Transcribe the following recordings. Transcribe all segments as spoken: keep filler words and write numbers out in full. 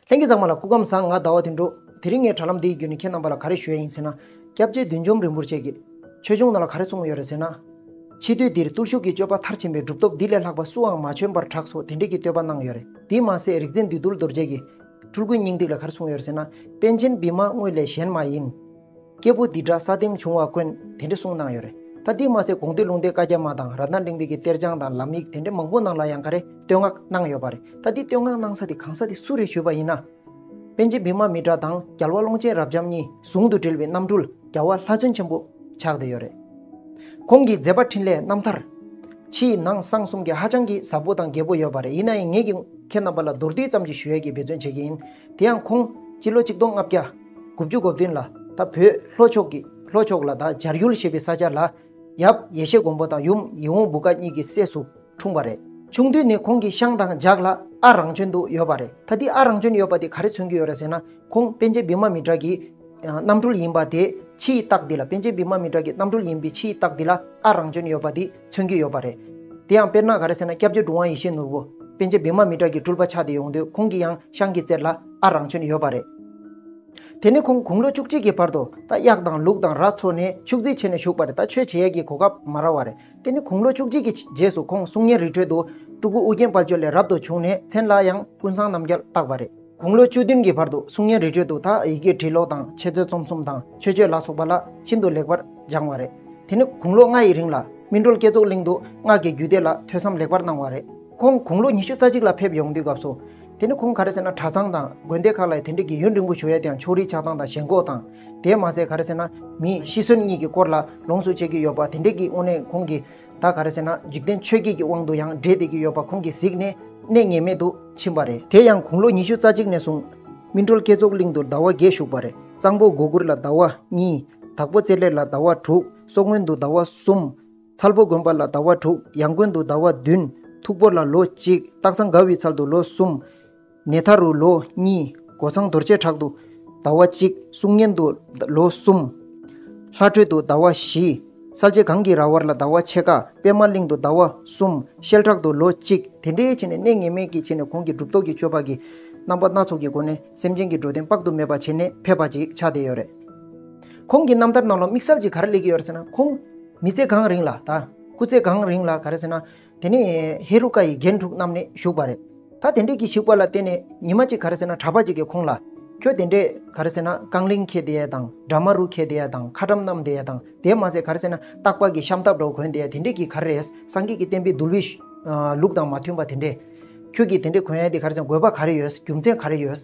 ལྷན་རྒྱས་ཚང་མ་ལ་སྐུ་ཁམས་བཟང་། ང་ཟླ་བ་དོན་གྲུབ། དེ་རིང་ངའི་དྲ་ལམ་འདིའི་བརྒྱུད་ནས་ཁྱེད་རྣམ་པ་ལ་ག་རེ་ཞུ་ཡ་ཡིན་ཟེར་ན། སྐྱབས་རྗེ་བདུད་འཇོམས་རིན་པོ་ཆེ་གིས་ཆོས་འབྱུང་ནང་ལ་ག་རེ་གསུངས་ཡོད་རེད་ཟེར་ན། ཕྱི་དུས་འདིར་བརྟུལ་ཞུགས་ཀྱི་སྤྱོད་པ་མཐར་ཕྱིན་པས་གྲུབ་ཐོབ་འདི་ལས་ལྷག་པ་སུའང་མ་བྱོན་པར་གྲགས་སོ། དེ་འདྲས་ཀྱི་བསྟོད་པ་གནང་ཡོད་རེད། དེ་མ་ཟད་རིག་འཛིན་བདུད་འདུལ་རྡོ་རྗེ་གིས་སྤྲུལ་སྐུའི་སྙིང་ཐིག་ལ་ག་རེ་གསུངས་ཡོད་རེད་ཟེར་ན། པཎ་ཆེན་བི་མ་དངོས་ལས་གཞན་མ་ཡིན། སྐྱེས་བུ་འདི་འདྲ་ས་སྟེང་བྱུང་བ་དཀོན། དེ་འདྲ་གསུངས་གནང་ཡོད་རེད། ད་འདི་མ་ཟད་དགོངས་འདུས་ལུང་བསྟན་བཀའ་རྒྱ་མ་དང་རཏྣ་གླིང་པའི་གི་གཏེར་བྱང་དང་ལམ་ཡིག་དེ་འདྲ་མང་པོ་ནང་ལ་ཡང་ག་རེ་བསྟོད་བསྔགས་གནང་ཡོད་པ་རེད། ད་འདི་བསྟོད་བསྔགས་གནང་ས་དེ་གང་ས་དེ་སུ་རེད་ཞུས་པ་ཡིན་ན། པཎ་ཆེན་བི་མ་མི་ཏྲ་དང་རྒྱལ་བ་ཀློང་ཆེན་རབ་འབྱམས་གཉིས་ཟུང་དུ་འབྲེལ་བའི་རྣམ་སྤྲུལ་རྒྱལ་བ་ལྷ་བཙུན་ཆེན་པོ་ཆགས་བསྡད་ཡོད་རེད། ཁོང་གི་མཛད་པ་འཕྲིན་ལས་རྣམ་ཐར། ཕྱིའི་ནང་གསང་གསུམ་གྱི་ཧ་ཅང་གི་ཟབ་པོ་དང་རྒྱས་པོ་ཡོད་པ་རེད། ཡིན་ན་ཡང་ངེད་ཀྱིས་ཁྱེད་རྣམ་པ་ལ་མདོར་བསྡུས་ཙམ་ཞིག་ཞུ་ཡས་ཀྱི་འབད་བརྩོན་བྱེད་ཀྱི་ཡིན། དེ་ཡང་ཁོང་སྤྱི་ལོ་གཅིག་སྟོང་ལྔ་བརྒྱ་དགུ་བཅུ་གོ་བདུན་ལ་ད་བོད་ལྷོ་ཕྱོགས་ཀྱི་ལྷོ་ཕྱོགས་ལ་ད་བྱར་ཡུལ་ཞེས་པའི་ས་ཆ་ལ་ཡབ་ཡེ་ཤེས་མགོན་པོ་དང་ཡུམ་ཡིད་འོང་བུ་དཀར་གཉིས་ཀྱི་སྲས་སུ་འཁྲུངས་པ་རེད། ཆུང་དུས་ནས་ཁོང་གི་ཤངས་དང་ལྗགས་ལ་ཨ་རང་བྱོན་དུ་ཡོད་པ་རེད། ད་འདི་ཨ་རང་བྱོན་ཡོད་པ་དེ་ག་རེ་མཚོན་གྱི་ཡོད་རེད་ཟེར་ན། ཁོང་པཎ་ཆེན་བི་མ་མི་ཏྲ་གི་རྣམ་སྤྲུལ་ཡིན་པ་དེ་ཕྱིའི་རྟགས་འདི་ལ། པཎ་ཆེན་བི་མ་མི་ཏྲ་གི་རྣམ་སྤྲུལ་ཡིན་པའི་ཕྱིའི་རྟགས་འདི་ལ་ཨ་རང་བྱོན་ཡོད་པ་དེ་མཚོན་གྱི་ཡོད་པ་རེད། དེ་ཡང་དཔེར་ན་ག་རེ་ཟེར་ན། སྐྱབས་རྗེ་གྲུབ་དབང་ཡེ་ཤེས་ནོར་བུ་པཎ་ཆེན་བི་མ་མི་ཏྲ་གི་སྤྲུལ་པ་ཆགས་ཏེ་ཡོང་དུས་ཁོང་གི་ཡང་ཤངས་ཀྱི་རྩེར་ལ་ཨ་རང་བྱོན་ཡོད་པ་རེད། དེ་ནས་ཁོང་དགུང་ལོ་བཅུ་གཅིག་གི་བར་དུ་ད་གཡག་དང་ལུག་དང་ར་འཚོ་ནས་ཕྱུགས་རྫི་བྱས་ནས་བཞུགས་པ་རེད། ད་ཆོས་བྱེད་ཡས་ཀྱི་གོ་སྐབས་མ་རག་པ་རེད། དེ་ནས་དགུང་ལོ་བཅུ་གཅིག་གི་རྗེས་སུ་ཁོང་གསུང་སྙན་རི་ཁྲོད་དུ་སྤྲུལ་སྐུ་ཨུ་རྒྱན་དཔལ་འབྱོར་ལས་རབ་ཏུ་བྱུང་ནས་མཚན་ལ་ཡང་ཀུན་བཟང་རྣམ་རྒྱལ་བཏགས་པ་རེད། དགུང་ལོ་བཅུ་བདུན་གྱི་བར་དུ་གསུང་སྙན་རི་ཁྲོད་དུ་ད་ཡི་གེ་བྲིས་ཀློག་དང་འཆད་རྩོད་རྩོམ་གསུམ་དང་མཆོད་བརྗོད་ལ་སོགས་པ་ལ་ཤིན་ཏུ་ལེགས་པར་སྦྱངས་པ་རེད། དེ་ནས་དགུང་ལོ་ལྔ་ཡི་རིང་ལ་སྨིན་གྲོལ་བསྐྱེད་རྫོགས་གླིང་དུ་སྔགས་ཀྱི་རྒྱུད་སྡེ་ལ་ཐོས་བསམ་ལེགས་པར་གནང་བ་རེད། ཁོང་དགུང་ལོ་ཉི་ཤུ་རྩ་གཅིག་ལ་ཕེབས་ཡོང་དུས་སྐབས་སུ། དེ་ནས་ཁོང་ག་རེ་ཟེར་ན། གྲྭ་ཚང་དང་དགོན་སྡེ་ཁག་ལ་དེ་འདྲ་གི་ཡུན་རིང་པོ་བཞུགས་ཡས་དེའང་ཕྱོགས་རིས་ཆགས་སྟངས་དང་ཞེན་ཁོག་དང་། དེ་མ་ཟད་ག་རེ་ཟེར་ན། མི་ཤི་གསོན་གཉིས་ཀྱི་སྐོར་ལ་ལོངས་སུ་སྤྱད་ཀྱི་ཡོད་པ་དེ་འདྲ་གི་དངོས་གནས་ཁོང་གིས་ད་ག་རེ་ཟེར་ན། འཇིག་རྟེན་ཆོས་བརྒྱད་ཀྱི་དབང་དུ་ཡང་བགྲེས་བསྡད་ཀྱི་ཡོད་པ་ཁོང་གིས་གཟིགས་ནས་གནད་ངེས་མེད་དུ་ཕྱིན་པ་རེད། དེ་ཡང་དགུང་ལོ་ཉི་ཤུ་རྩ་གཅིག་ནས་བཟུང་སྨིན་གྲོལ་བསྐྱེད་རྫོགས་གླིང་དུ་ཟླ་བ་བརྒྱད་བཞུགས་པ་རེད། གཙང་པོ་སྒོ་གུར་ལ་ཟླ་བ་གཉིས། དྭགས་པོ་རྩེ་ལེ་ལ་ཟླ་བ་དྲུག། སོག་སྔོན་དུ་ཟླ་བ་གསུམ། ཚལ་པོ་དགོན་པ་ལ་ཟླ་བ་དྲུག། ཡང་དགོན་དུ་ཟླ་བ་བདུན། ཐུག་པོ་ལ་ལོ་གཅིག། སྟག་ཚང་དགའ་བའི་ཚལ་དུ་ལོ་གསུམ། ནེ་ཐ་རུ་ལོ་གཉིས། གོ་ཚང་རྡོ་རྗེ་བྲག་ཏུ་ཟླ་བ་གཅིག། གསུང་སྙན་དུ་ལོ་གསུམ། ལྷ་ཁྲོད་དུ་ཟླ་བ་བཞི། གསལ་བྱེད་གངས་ཀྱི་ར་བར་ལ་ཟླ་བ་ཕྱེད་ཀ། པདྨ་གླིང་དུ་ཟླ་བ་གསུམ། ཤེལ་བྲག་ཏུ་ལོ་གཅིག། དེ་འདྲའི་ཕྱིན་ནས་གནད་ངེས་མེད་ཀྱི་ཕྱིན་ནས་ཁོང་གིས་གྲུབ་ཐོབ་ཀྱི་སྤྱོད་པ་གི་རྣམ་པ་སྣ་ཚོགས་ཀྱི་སྒོ་ནས་སེམས་ཅན་གྱི་འགྲོ་དོན་དཔག་ཏུ་མེད་པ་བྱས་ནས་ཕེབས་པ་ཅིག་ཆགས་བསྡད་ཡོད་རེད། ཁོང་གི་རྣམ་ཐར་ནང་ལ་དམིགས་བསལ་གྱིས་ག་རེ་སླེབས་ཀྱི་ཡོད་རེད་ཟེར་ན། ཁོང་མི་ཚེ་གང་རིང་ལ། ད་སྐུ་ཚེ་གང་རིང་ལ་ག་རེ་ཟེར་ན། དེ་ནས་ཧེ་རུ་ཀ་ཡི་རྒྱན་དྲུག་བསྣམས་ནས་བཞུགས་པ་རེད། ད་དེ་འདྲས་ཀྱི་བཞུགས་པ་ལ་བརྟེན་ནས་ཉི་མ་གཅིག་ག་རེ་ཟེར་ན། གྲྭ་པ་གཅིག་གིས་ཁོང་ལ། ཁྱོད་དེ་འདྲས་ག་རེ་ཟེར་ན། རྐང་གླིང་འཁྱེར་བསྡད་ཡ་དང་། དྲ་མ་རུ་འཁྱེར་བསྡད་ཡ་དང་། ཁ་ཊྭཱཾ་བསྣམས་བསྡད་ཡ་དང་། དེ་མ་ཟད་ག་རེ་ཟེར་ན། སྟག་པ་གི་ཤམ་ཐབས་འདྲ་བོ་གོན་བསྡད་ཡ་དེ་འདྲས་ཀྱི་ག་རེ་རེད། སངས་རྒྱས་ཀྱི་བསྟན་པའི་འདུལ་བའི་ལུགས་དང་མ་མཐུན་པ་དེ་འདྲས། ཁྱོད་ཀྱིས་དེ་འདྲས་གོན་ཡ་དེ་ག་རེ་ཟེར་ན། དགོས་པ་ག་རེ་ཡོད། རྒྱུ་མཚན་ག་རེ་ཡོད།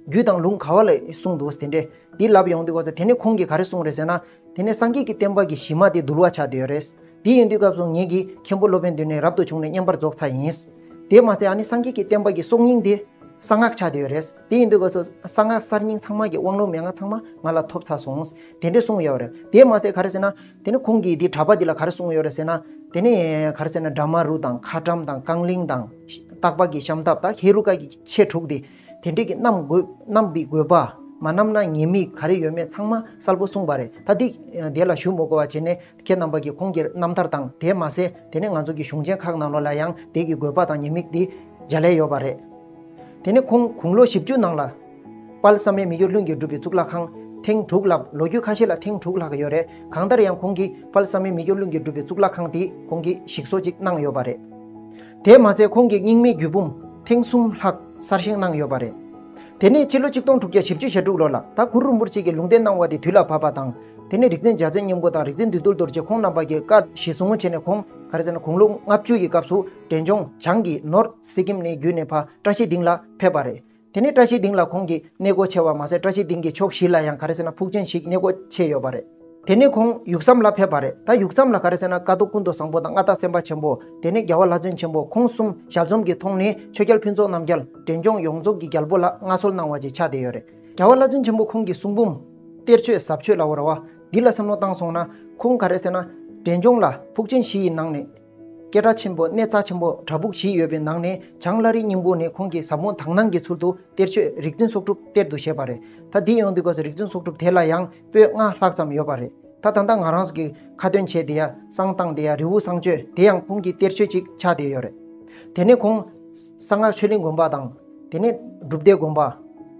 རྒྱུ་དང་ལུང་ག་བ་ལ་གསུངས་འདུག་དེ་འདྲས། འདི་ལབ་ཡོང་དུས་སྐབས་སུ། དེ་ནས་ཁོང་གིས་ག་རེ་གསུངས་རེད་ཟེར་ན། དེ་ནས་སངས་རྒྱས་ཀྱི་བསྟན་པ་གི་གཞི་མ་དེ་འདུལ་བ་ཆགས་བསྡད་ཡོད་རེད། དེ་ཡིན་དུས་སྐབས་སུ་ངེད་ཀྱིས་མཁན་པོ་སློབ་དཔོན་མདུན་ནས་རབ་ཏུ་བྱུང་ནས་བསྙེན་པར་རྫོགས་ཚར་ཡིན། དེ་མ་ཟད་ཨ་ནི་སངས་རྒྱས་ཀྱི་བསྟན་པ་གི་སྲོག་སྙིང་དེ་གསང་སྔགས་ཆགས་བསྡད་ཡོད་རེད། དེ་ཡིན་དུས་སྐབས་སུ་གསང་སྔགས་གསར་རྙིང་ཚང་མ་གི་དབང་ལུང་མན་ངག་ཚང་མ་ང་ལ་ཐོབ་ཚར་སོང་། དེ་འདྲས་གསུངས་ཡོད་རེད། དེ་མ་ཟད་ག་རེ་ཟེར་ན། དེ་ནས་ཁོང་གིས་དེ་གྲྭ་པ་འདི་ལ་ག་རེ་གསུངས་ཡོད་རེད་ཟེར་ན། དེ་ནས་ག་རེ་ཟེར་ན། དྲ་མ་རུ་དང་། ཁ་ཊྭཱཾ་དང་། རྐང་གླིང་དང་། སྟག་པ་གི་ཤམ་ཐབས་དང་། ཧེ་རུ་ཀ་གི་ཆས་དྲུག་དེ། དེ་འདྲས་ཀྱི་བསྣམས་དགོས། བསྣམས་པའི་དགོས་པ། མ་བསྣམས་ན་ཉེས་དམིགས་ག་རེ་ཡོད་མེད་ཚང་མ་གསལ་པོ་གསུངས་པ་རེད། ད་འདི་དེ་ལ་ཞུ་མི་དགོས་པ་བྱས་ནས་ཁྱེད་རྣམ་པ་གིས་ཁོང་གི་རྣམ་ཐར་དང་། དེ་མ་ཟད་དེ་ནས་ང་ཚོ་གི་གཞུང་ཆེན་ཁག་ནང་ལོགས་ལ་ཡང་དེ་གི་དགོས་པ་དང་ཉེས་དམིགས་དེ་མཇལ་ཡས་ཡོད་པ་རེད། དེ་ནས་ཁོང་དགུང་ལོ་བཞི་བཅུ་ནང་ལ་དཔལ་བསམ་ཡས་མི་འགྱུར་ལྷུན་གྱིས་གྲུབ་པའི་གཙུག་ལག་ཁང་ཐེངས་དྲུག་ལྷག། ལོ་རྒྱུས་ཁ་ཤས་ལ་ཐེངས་དྲུག་ལྷག་ཡོད་རེད། གང་ལྟར་ཡང་ཁོང་གིས་དཔལ་བསམ་ཡས་མི་འགྱུར་ལྷུན་གྱིས་གྲུབ་པའི་གཙུག་ལག་ཁང་དེ་ཁོང་གིས་ཞིག་གསོ་ཅིག་གནང་ཡོད་པ་རེད། དེ་མ་ཟད་ཁོང་གིས་རྙིང་མའི་རྒྱུད་འབུམ་ཐེངས་གསུམ་ལྷག་གསར་བཞེངས་གནང་ཡོད་པ་རེད། དེ་ནས་ཕྱི་ལོ་ཆིག་སྟོང་དྲུག་བརྒྱ་བཞི་བཅུ་ཞེ་དྲུག་ལོ་ལ་ད་གུ་རུ་རིན་པོ་ཆེ་གིས་ལུང་བསྟན་གནང་བ་དེ་དུས་ལ་བབ་པ་དང་། དེ་ནས་རིག་འཛིན་འཇའ་ཚོན་སྙིང་པོ་དང་རིག་འཛིན་བདུད་འདུལ་རྡོ་རྗེ་ཁོང་རྣམ་པ་གིས་བཀའ་གཞི་བཟུང་བྱས་ནས་ཁོང་ག་རེ་ཟེར་ན། དགུང་ལོ་ལྔ་བཅུ་ཡི་སྐབས་སུ་འབྲས་ལྗོངས་བྱང་གི་ནོར་སི་ཀིམ་ནས་བརྒྱུད་ནས་ཕར་བཀྲ་ཤིས་སྡིངས་ལ་ཕེབས་པ་རེད། དེ་ནས་བཀྲ་ཤིས་སྡིངས་ལ་ཁོང་གིས་གནས་སྒོ་ཕྱེ་བ་མ་ཟད། བཀྲ་ཤིས་སྡིངས་ཀྱི་ཕྱོགས་བཞི་ལ་ཡང་ག་རེ་ཟེར་ན། ཕུག་ཆེན་ཞིག་གནས་སྒོ་ཕྱེ་ཡོད་པ་རེད། དེ་ནས་ཁོང་ཡུགས་ཟམ་ལ་ཕེབས་པ་རེད། ད་ཡུགས་ཟམ་ལ་ག་རེ་ཟེར་ན། ཀཿཐོག་ཀུན་ཏུ་བཟང་པོ་དང་མངའ་བདག་སེམས་དཔའ་ཆེན་པོ། དེ་ནས་རྒྱལ་བ་ལྷ་བཙུན་ཆེན་པོ། ཁོང་གསུམ་ཞལ་འཛོམས་ཀྱི་ཐོག་ནས་ཆོས་རྒྱལ་ཕུན་ཚོགས་རྣམ་རྒྱལ་འབྲས་ལྗོངས་ཡོངས་རྫོགས་ཀྱི་རྒྱལ་པོ་ལ་མངའ་གསོལ་གནང་བ་ཅིག་ཆགས་བསྡད་ཡོད་རེད། རྒྱལ་བ་ལྷ་བཙུན་ཆེན་པོ་ཁོང་གི་གསུང་འབུམ་གཏེར་ཆོས་ཟབ་ཆོས་ལབ་དགོས་རེད་བ། འདི་ལ་བསམ་བློ་བཏང་སོང་ན། ཁོང་ག་རེ་ཟེར་ན། འབྲས་ལྗོངས་ལ་ཕུག་ཆེན་བཞི་ཡི་ནང་ནས་སྐད་གྲགས་ཆེན་པོ། གནས་རྩ་ཆེན་པོ་བྲག་ཕུག་བཞི་ཡོད་པའི་ནང་ནས་བྱང་ལྷ་རི་སྙིང་པོ་ནས་ཁོང་གིས་ཟབ་མོ་དག་སྣང་གི་ཚུལ་དུ་གཏེར་ཆོས་རིག་འཛིན་སྲོག་སྒྲུབ་གཏེར་དུ་བཞེས་པ་རེད། ད་འདི་ཡོང་དུས་སྐབས་སུ་རིག་འཛིན་སྲོག་སྒྲུབ་དེ་ལ་ཡང་པོད་ལྔ་ལྷག་ཙམ་ཡོད་པ་རེད། ད་ད་ལྟ་ང་རང་ཚོ་གི་ཁ་ཏོན་བྱས་བསྡད་ཡ། བསང་བཏང་བསྡད་ཡ། རི་བོ་བསང་མཆོད་དེ་ཡང་ཁོང་གི་གཏེར་ཆོས་ཅིག་ཆགས་བསྡད་ཡོད་རེད། དེ་ནས་ཁོང་གསང་སྔགས་ཆོས་གླིང་དགོན་པ་དང་། དེ་ནས་སྒྲུབ་སྡེ་དགོན་པ།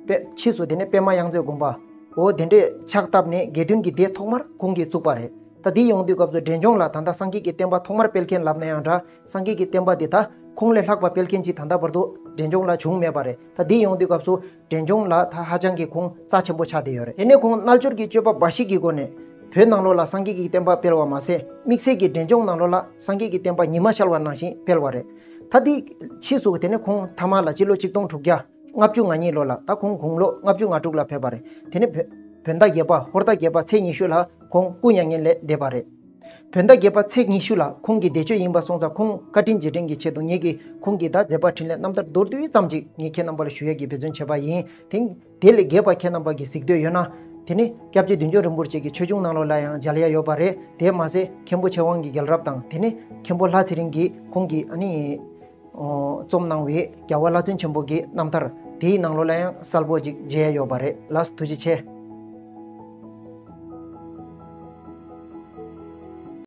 པད་ཕྱིས་སུ་དེ་ནས་པདྨ་གཡང་རྩེ་དགོན་པ། འོ་དེ་འདྲས་ཕྱག་བཏབ་ནས་དགེ་འདུན་གྱི་སྡེ་ཐོག་མར་ཁོང་གིས་བཙུགས་པ་རེད། ད་དེ་ཡོང་དུས་སྐབས་སུ་འབྲས་ལྗོངས་ལ་ད་ལྟ་སངས་རྒྱས་ཀྱི་བསྟན་པ་ཐོག་མར་སྤེལ་མཁན་ལབ་ན་ཡང་འདྲ། སངས་རྒྱས་ཀྱི་བསྟན་པ་འདི་ད་ཁོང་ལས་ལྷག་པ་སྤེལ་མཁན་ཅིག་ད་ལྟ་བར་དུ་འབྲས་ལྗོངས་ལ་བྱུང་མེད་པ་རེད། ད་དེ་ཡོང་དུས་སྐབས་སུ་འབྲས་ལྗོངས་ལ་ད་ཧ་ཅང་གི་ཁོང་རྩ་ཆེན་པོ་ཆགས་བསྡད་ཡོད་རེད། དེ་ནས་ཁོང་རྣལ་འབྱོར་གྱི་སྤྱོད་པ་འབའ་ཞིག་གི་སྒོ་ནས་བོད་ནང་ལོགས་ལ་སངས་རྒྱས་ཀྱི་བསྟན་པ་སྤེལ་བ་མ་ཟད། དམིགས་བསལ་གྱི་འབྲས་ལྗོངས་ནང་ལོགས་ལ་སངས་རྒྱས་ཀྱི་བསྟན་པ་ཉི་མ་ཤར་བ་ནང་བཞིན་སྤེལ་བ་རེད། ད་དེ་ཕྱིས་སུ་དེ་ནས་ཁོང་མཐའ་མ་ལ་སྤྱི་ལོ་ཆིག་སྟོང་དྲུག་བརྒྱ་ལྔ་བཅུ་ང་གཉིས་ལོ་ལ་ད་ཁོང་དགུང་ལོ་ལྔ་བཅུ་ང་དྲུག་ལ་ཕེབས་པ་རེད། དེ་ནས་བོད་བོད་ཟླ་བརྒྱད་པ་ཧོར་ཟླ་བརྒྱད་པ་ཚེས་ཉི་ཤུ་ལ་ཁོང་སྐུ་མྱ་ངན་ལས་འདས་པ་རེད། བོད་ཟླ་བརྒྱད་པ་ཚེས་ཉི་ཤུ་ལ་ཁོང་གི་འདས་མཆོད་ཡིན་པ་སོང་ཙང་ཁོང་བཀའ་དྲིན་རྗེས་དྲན་གྱི་ཆེད་དུ་ངེད་ཀྱིས་ཁོང་གི་ད་མཛད་པ་འཕྲིན་ལས་རྣམ་ཐར་མདོར་བསྡུས་ཙམ་ཅིག་ངས་ཁྱེད་རྣམ་པ་ལ་ཞུ་ཡས་ཀྱི་འབད་བརྩོན་བྱས་པ་ཡིན། དེ་དེ་ལས་རྒྱས་པ་ཁྱེད་རྣམ་པ་གིས་གཟིགས་འདོད་ཡོད་ན། དེ་ནི་སྐྱབས་རྗེ་བདུད་འཇོམས་རིན་པོ་ཆེ་གི་ཆོས་འབྱུང་ནང་ལོགས་ལ་ཡང་མཇལ་ཡ་ཡོད་པ་རེད། དེ་མ་ཟད་མཁན་པོ་ཆོས་དབང་གི་རྒྱལ་རབས་དང་དེ་ནི་མཁན་པོ་ལྷ་ཚེ་རིང་གིས་ཁོང་གིས་ཨ་ནི་རྩོམ་གནང་བའི་རྒྱལ་བ་ལྷ་བཙུན་ཆེན་པོ་གི་རྣམ་ཐར་དེའི་ནང་ལོགས་ལ་ཡང་གསལ་པོ་ཅིག་མཇལ་ཡ་ཡོད་པ་རེད། ལགས་སོ། ཐུགས་རྗེ་ཆེ།